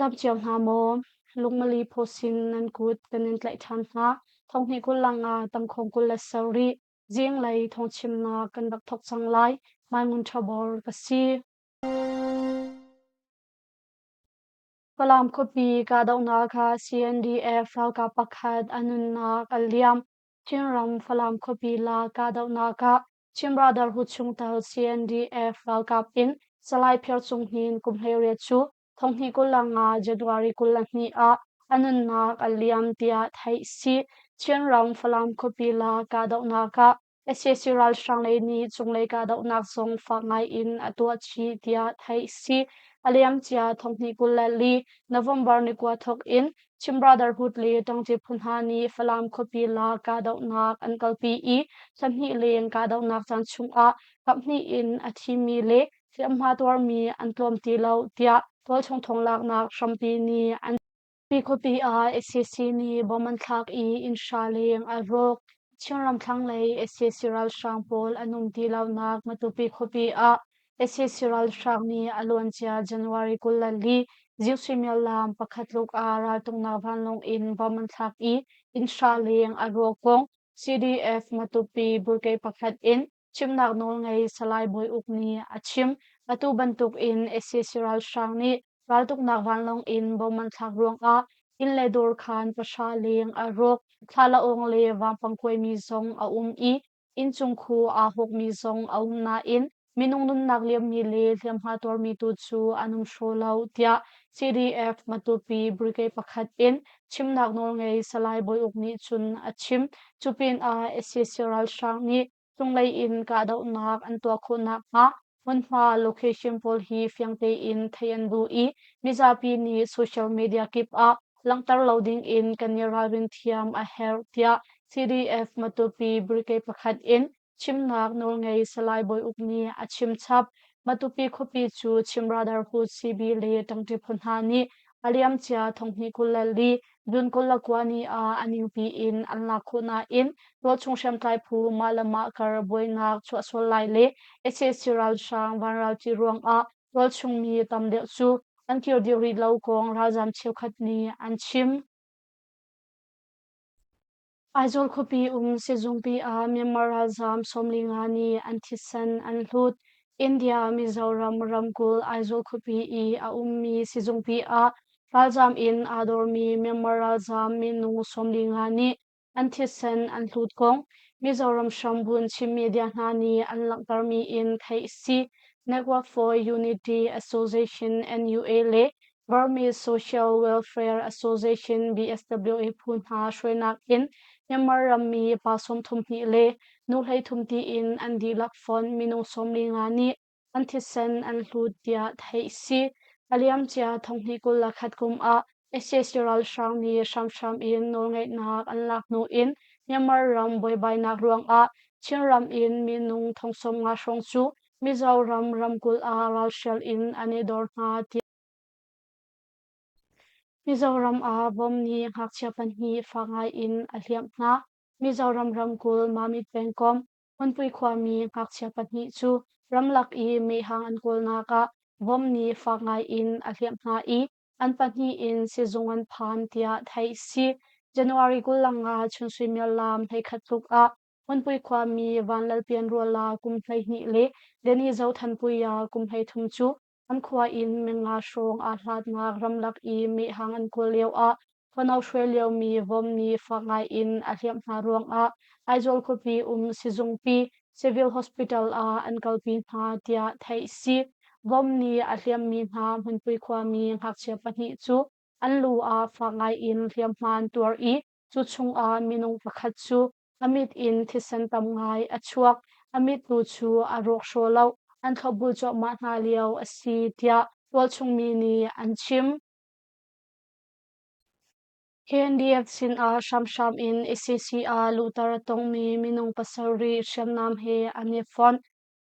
Nan dam cio hna maw? Lungmali phawsin nan kut kan in tlaih ṭhan hna. Thonghnih 20 ah tangkhawng 27 zinglei thawngchimnak kan rak thawk cang lai. Mai Ngun Ṭha Bor ka si. Falam khuapi kahdohnak ah CNDF ralkap pakhat a nunnak a liam. Chinram Falam khuapi la kahdohnak ah Chin Brotherhood chungtel CNDF ralkap in Salai Phir Cung Hnin kum 18 cu thonghnih 25 January 22 ah a nunnak a liam tiah theih si. Chinram Falam khuapi la kahdohnak ah sac ralhrang lei nih cunglei kahdohnak zong fak ngai in a tuah chih tiah theih si. A liamcia thonghnih 24 November ni kua thawk in Chin Brotherhood le Ṭangṭi phu hna nih Falam khuapi la kahdohnak an kalpi i thlahnih leng kahdohnak caan chungah kaphnih in a thimi le hliamhma tuarmi an tlawm ti lo tiah tualchung thonglaknak hrampi nih an Pi khuapi ah sac nih bom an thlak i inn hra leng a rawk. Chinram thlanglei sac ralhrang pawl an um ti lonak Matupi khuapi ah sac ralhrang nih a luancia January 24 zing suimilam pakhat tluk ah raltuknak vanlawng in bom an thlak i inn hra leng a rawk kong CDF Matupi brigade pakhat in chimnak nawlngei Salai Bawi Uk nih a chim. Atu bantuk in sac ralhrang nih raltuknak vanlawng in bom an thlak ruangah inn le dawr khaan pahra leng a rawk. Thlalaawng le vampang kuaimi zong a um i inncung khu aa hawkmi zong a um nain minung nunnak liammi le hliamhma tuarmi tu cu an um hraw lo tiah CDF Matupi Brigade pakhat in chimnak nawlngei Salai Bawi Uk nih cun a chim. Cu pinah sac ralhrang nih cunglei in kahdohnak an tuah khawh nakhnga hmunhma location pawl hi fiang tein theih an duh i mizapi nih social media kip ah langhter lo ding in kan i ralrin thiam a herh tiah CDF Matupi Brigade pakhat in chimnak nawlngei Salai Bawi Uk nih a chim chap. Matupi khuapi cu Chin Brotherhood CB le ṭangṭi phu hna nih a liamcia thonghnih 24 June 29 ni ah a ningpi in an lak khawh nain tualchung hriamtlai phu mah le mah kar buainak chuah sual lai le sac ralhrang vanralṭi ruangah tualchung mi tam deuh cu an kir dih rih lo kong ralzaam cheukhat nih an chim. Aizawl khuapi um sizungpi ah Myanmar ralzaam 45 nih an thisen an hlut. India Mizoram ramkulh Aizawl khuapi i a ummi sizungpi ah ralzaam in aa dormi Myanmar ralzaam minung 45 nih an thisen an hlut kong Mizoram hrambunh Chin media hna nih an langhtermi in theih a si. Network for Unity Association NUA le Burmese Social Welfare Association BSWA phu hna hruainak in Myanmar rammi pa 32 le nu 33 tiin an dihlak fonh minung 45 nih an thisen an hlut tiah theih a si. A liamcia thonghnih 21 kum ah sac ralhrang nih hramhram in nawlngeihnak an lak hnu in Myanmar ram buaibainak ruangah Chinram in minung thong 50 hrawng cu Mizoram ramkulh ah ralhrial in an i dor hna tiah Mizoram ah bom nih ngakchia pahnih fak ngai in a hliamh hna. Mizoram ramkulh Mamit pengkomh Hmunpui khuami ngakchia pahnih cu ramlak i mehhang an kawlnak ah bom nih fak ngai in a hliamh hna i an pahnih in sizung an phan tiah theih a si. January 25 chun suimilam 11 tluk ah Hmunpui khuami Vanlalpianruala kum 12 le Danny Zothanpuia kum 13 cu an khua in minga hrawng aa hlatnak ramlak i mehhang an kawl lioah fano hruai liomi vom nih fak ngai in a hliamh hna ruangah Aizawl khuapi um sizungpi Civil Hospital ah an kalpi hna tiah theih a si. Vom nih a hliammi hna Hmunpui khuami ngakchia pahnih cu an lu ah fak ngai in hliamhma an tuar i cu chungah minung pakhat cu A mit in thisen tam ngai a chuak. A mit tu cu a rawk hraw lo. An thlopbul cuahmah hna lio a si tiah tualchung mi nih an chim. KNDF sinah hramhram in sac ah luhter a tongmi minung pasarih hriamnam he an i fonh.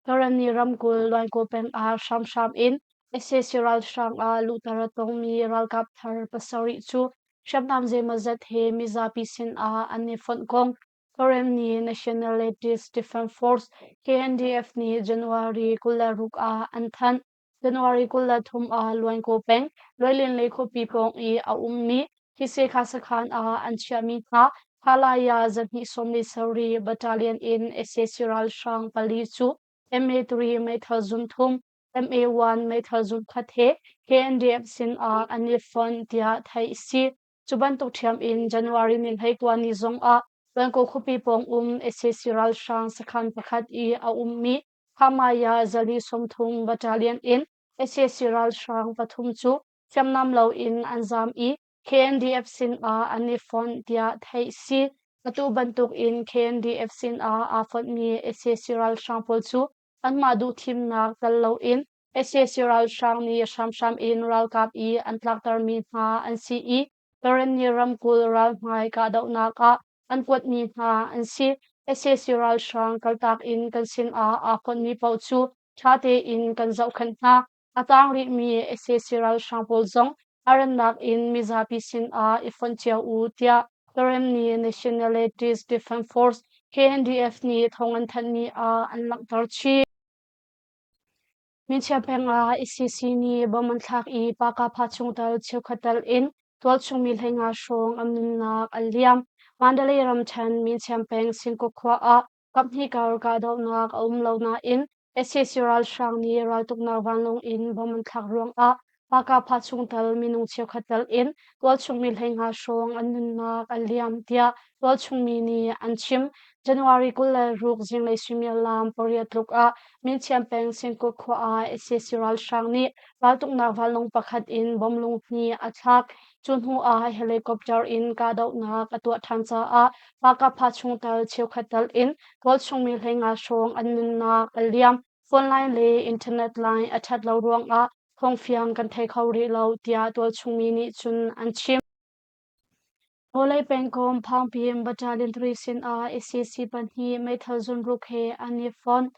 Karenni ramkulh Luaikaw peng ah hramhram in sac ralhrang ah luhter a tongmi ralkap thar pasarih cu hriamnam zeimawzat he mizapi sinah an i fonh kong Karenni Nationalities Defense Force KNDF nih January 26 ah an thanh. January 23 ah Luainkaw peng, Luailin lei khuapi pawng i a ummi Hisekha sakhan ah an chiahmi hna Halaya 217 Battalion in sac ralhrang pali cu MA3 meithal zun thum, MA1 meithal zun khat he KNDF sin ah an i fonh tiah theih a si. Cu bantuk ṭhiam in January ni 29 ni zong ah Luainkaw khuapi pawng um sac ralhrang sakhan pakhat i a ummi Hamaya zali 30 Battalion in sac ralhrang pathum cu hriamnam loin an zaam i KNDF sin ah an i fonh tiah theih si. Atu bantuk in KNDF sin ah aa fonhmi sac ralhrang pawl cu anmah duhthimnak tel loin sac ralhrang nih hramhram in ralkap i an tlaktermi hna an si i Karenni ramkulh ralhmai kahdohnak ah an kuatmi hna an si. Sac ralhrang kaltak in kan sinah aa fonhmi paoh cu ṭha tein kan zohkhenh hna. A tang rihmi sac ralhrang pawl zong a rannak in mizapi sinah i fonh cio u tiah Karenni Nationalities Defense Force KNDF nih thawng an thanhmi ah an langhter chih. Minchia peng ah ICC nih bom an thlak i Pakapha chungtel cheukhat tel in tualchung mi 15 hrawng an nunnak an liam. Mandalay ramṭhen Minchiam peng Singkawk khua ah kaphnih kar kahdohnak a um lo nain sac ralhrang nih raltuknak vanlawng in bom an thlak ruangah Pakapha chungtel minung cheukhat tel in tualchung mi 15 hrawng an nunnak an liam tiah tualchung mi nih an chim. January 26 zinglei suimilam 8 tluk ah Minchiam peng Singkut khua ah sac ralhrang nih raltuknak vanlawng pakhat in bom lung hnih a thlak. Cu hnu ah helicopter in kahdohnak a tuah ṭhan caah Pakapha chungtel cheukhat tel in tualchung mi 15 hrawng an nunnak a liam. Phone line le internet line a ṭhat lo ruangah thawngfiang kan thei kho rih lo tiah tualchung mi nih cun an chim. Vawlei pengkomh Phangpim Battalion 3 sinah sac pahnih meithal zunruk he an i fonh.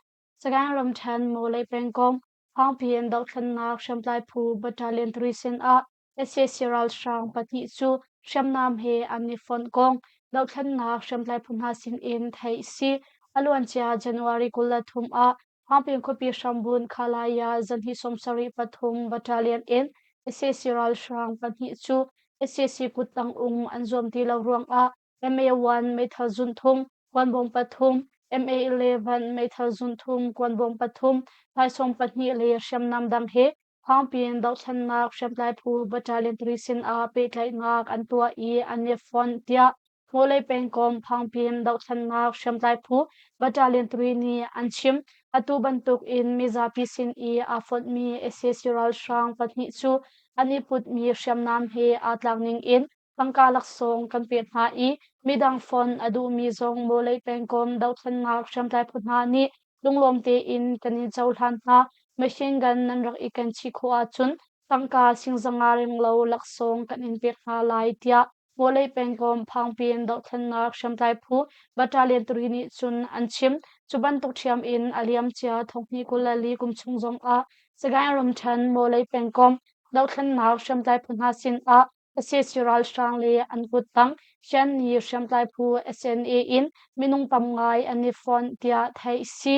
Sagaing ramṭhen Mawlei pengkomh Phangpim dohthlennak hriamtlai phu Battalion 3 sinah sac ralhrang pahnih cu hriamnam he an i fonh kong dohthlennak hriamtlai phu hna sinin theih a si. A luancia January 23 ah Phangpim khuapi hrambunh Khalaya zahnih 73 pathum Battalion in sac ralhrang pahnih cu sac kuttang um an zuam ti lo ruangah MA1 meithal zun thum, kuanbawm pathum, MA11 meithal zun thum, kuanbawm pathum, taisawm pahnih le hriamnam dang he Phangpin dohthlennak hriamtlai phu Battalion 3 sinah pehtlaihnak an tuah i an i fonh tiah Vawlei pengkomh Phangpin dohthlennak hriamtlai phu Battalion 3 nih an chim. Atu bantuk in mizapi sin i aa fonhmi sac ralhrang pahnih cu an i putmi hriamnam he aa tlak ning in tangka laksawng kan pek hna i midang fonh a duhmi zong Mawlei pengkomh dohthlennak hriamtlai phu hna nih lunglawm tein kan in cohlan hna. Machine gun nan rak i ken chih khawh ahcun tangka sing zanga renglo laksawng kan in pek hna lai tiah Vawlei pengkomh Phangpin dohthlennak hriamtlai phu Battalion 3 nih cun an chim. Cu bantuk ṭhiam in a liamcia thonghnih 24 kum chung zongah Sagaing ramṭhen Mawlei pengkomh dohthlennak hriamtlai phu hna sinah sac ralhrang le an kuttang Shanni hriamtlai phu SNA in minung tam ngai an i fonh tiah theih a si.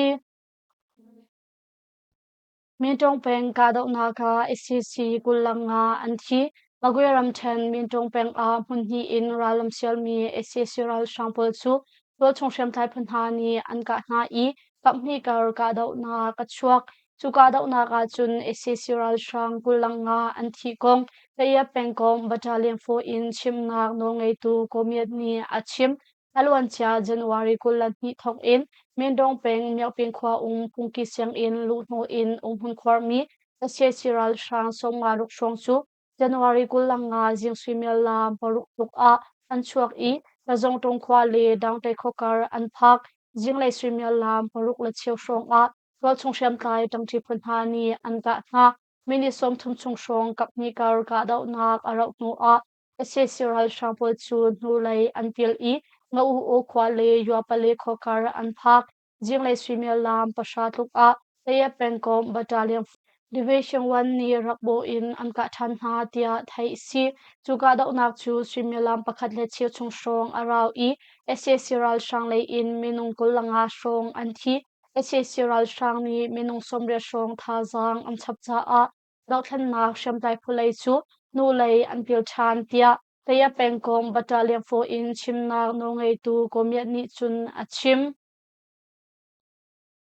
Minṭong peng kahdohnak ah sac 25 an thi. Magwe ramṭhen Minṭong peng ah hmunhnih in rallam sialmi sac ralhrang pawl cu tualchung hriamtlai phu hna nih an kah hna i kaphnih kar kahdohnak a chuak. Cu kahdohnak ahcun sac ralhrang 25 an thih kong Tayiap pengkomh Battalion 4 in chimnak nawlngeitu Ko Myat nih a chim. A luancia January 22 thawk in Mindong peng Myaukpin khua um Pungki sianginn luhhnawh in umhmun khuarmi sac ralhrang 56 hrawng cu January 25 zing suimilam 6 tluk ah an chuak i Tazongtong khua le Dangte khua kar an phak. Zinglei suimilam 6:15 hrawng ah tualchung hriamtlai ṭangṭi phu hna nih an kah hna. Minute 30 chung hrawng kaphnih kar kahdohnak a rauh hnu ah sac ralhrang pawl cu hnulei an pil i Nga-u-u khua le Yuapale khua kar an phak. Zinglei suimilam 9 tluk ah Tayap pengkomh Battalion Division 1 nih rakbawh in an kah ṭhan hna tiah theih a si. Cu kahdohnak cu suimilam 1 le cheu chung hrawng a rau i sac ralhrang lei in minung 25 hrawng an thi. Sac ralhrang nih minung 80 hrawng thazaang an chap caah dohthlennak hriamtlai phu lei cu hnulei an pil ṭhan tiah Kaya pengkomh Battalion 4 in chimnak nawlngeitu Ko Myat nih cun a chim.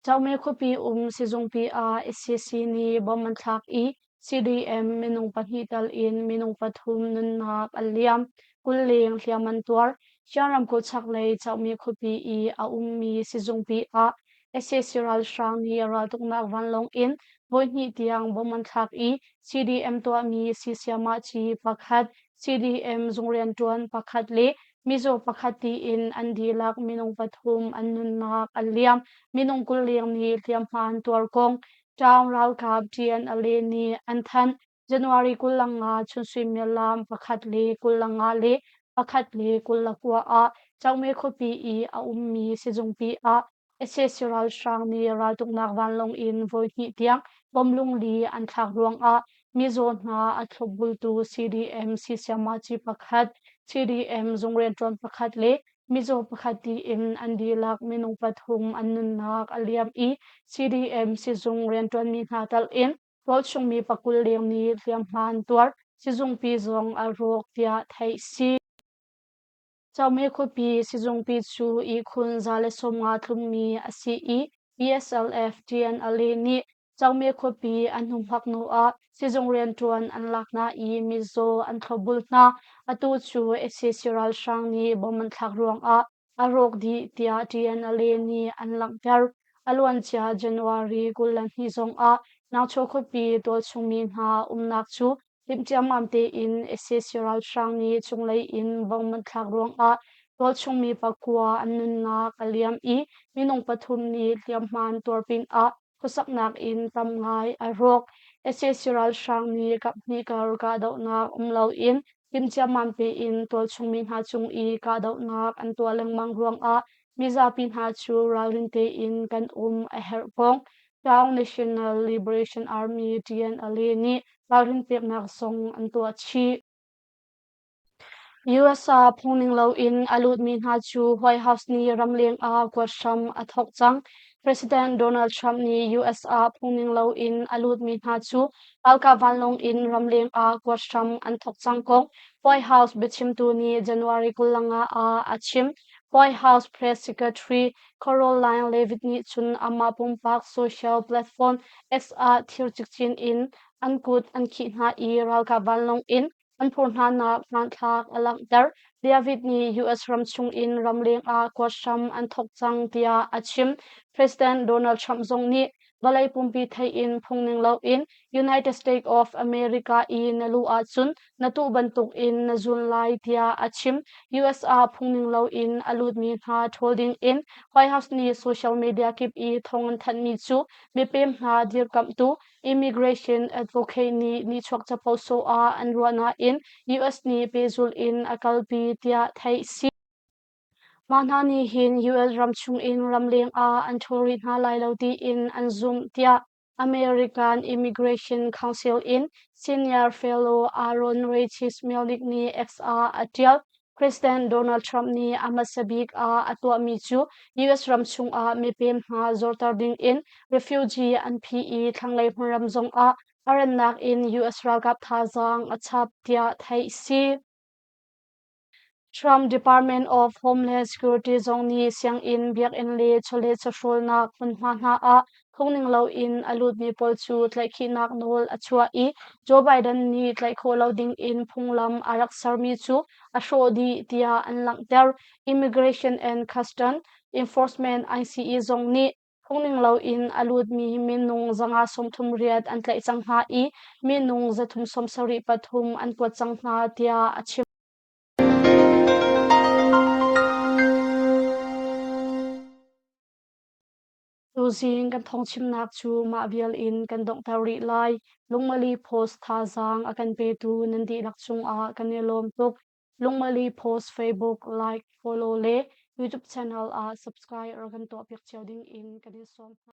Chaume khuapi um sizungpi ah sac nih bomb an thlak i CDM minung pahnih tal in minung pathum nunnak an liam, 20 leng hliam an tuar. Chin ramkulh chaklei Chaume khuapi i a ummi sizungpi ah sac ralhrang nih raltuknak vanlawng in voihnih tiang bomb an thlak i CDM tuahmi Sisiamahci pakhat, CDM zung rianṭuan pakhat le Mizaw pakhat tiin an dihlak minung pathum an nunnak an liam. Minung 20 leng nih hliamhma an tuar kong Town ralkap TNLA nih an thanh. January 25 chun suimilam 1:25 le 1:29 ah Changme khuapi i a ummi sizungpi ah Sac ralhrang nih raltuknak vanlawng in voihnih tiang bom lungli an thlak ruangah mizaw hna a thlopbultu CDM Sisiamaci pakhat, CDM zung rianṭuan pakhat le mizaw pakhat tiin an dihlak minung pathum an nunnak a liam i CDM sizung rianṭuanmi hna tal in tualchungmi pakul leng nih hliamhma an tuar. Sizungpi zong a rawk tiah theih si. Chaume khuapi sizungpi cu ihkhun 150 tlummi a si i BSLF TNLA nih Chaume khuapi an humhak hnu ah sizung rianṭuan an lak hna i mizaw an thlopbul hna. Atu cu sac ralhrang nih bomb an thlak ruangah a rawk dih tiah TNLA nih an langhter. A luancia January 22 zongah Nangchaw khuapi tualchungmi hna umnak cu Timh ciammam tein sac ralhrang nih cunglei in bomb an thlak ruangah tualchungmi pakua an nunnak a liam i minung pathum nih hliamhma an tuar pinah khuasaknak inn tam ngai a rawk. Sac ralhrang nih kaphnih kar kahdohnak um loin timh ciammam tein tualchungmi hna cung i kahdohnak an tuah lengmang ruangah mizapi hna cu ralring tein kan um a herh kong Taung National Liberation Army TNLA nih ralrin peknak zong an tuah chih. US ah phungning loin a lutmi hna cu White House nih ramleng ah kuat hram a thawk cang. President Donald Trump nih US ah phungning loin a lutmi hna cu ralkap vanlawng in ramleng ah kuat hram an thawk cang kong White House biachimtu nih January 25 ah a chim. White House Press Secretary Caroline Leavitt nih cun amah pumpak social platform X ah thir cikcin in an kut an khih hna i ralkap vanlawng in an phur hnanak hmanthlak a langhter. David nih US ram chungin ramleng ah kuat hram an thawk cang tiah a chim. President Donald Trump zong nih vawlei pumpi theih in phungning loin United States of America i na luh ahcun na tuh bantukin na zun lai tiah a chim. US ah phungning loin a lutmi hna ṭhawl ding in White House nih social media kip i thawng an thanhmi cu mipem hna dirkamhtu Immigration advocate nih nihchuak capo sawh ah an ruah nain US nih pehzulh in a kalpi tiah theih si. Mah hna nih hin US ram chungin ramleng ah an ṭhawl rih hna lai lo tiin an zumh tiah American Immigration Council in Senior Fellow Aaron Rachis Melnick nih X ah a ṭial. President Donald Trump nih a hmasa bik ah a tuahmi cu US ram chungah mipem hna zorter dingin refugee an phih i thlanglei hmunram zongah a rannak in US ralkap thazaang a chap tiah theih si. Trump Department of Homeland Security zong nih sianginn, biakinn le chawleh chawhrawlnak hmunhma hna ah phungning loin a lutmi pawl cu tlaihkhihnak nawl a chuah i Joe Biden nih tlaih khawh lo dingin phunglam a rak sermi cu a hrawh dih tiah an langhter. Immigration and Customs Enforcement ICE zong nih phungning loin a lutmi minung 538 an tlaih cang hna i minung 373 an kuat cang hna tiah a chim. Tuzing kan thawngchimnak cu mah vial in kan donghter rih lai. Lungmali Post thazaang a kan petu nan dihlak cungah kan i lawm tuk. Lungmali Post Facebook like, follow le YouTube channel ah subscribe rak kan tuahpiak cio ding in kan in sawm hna.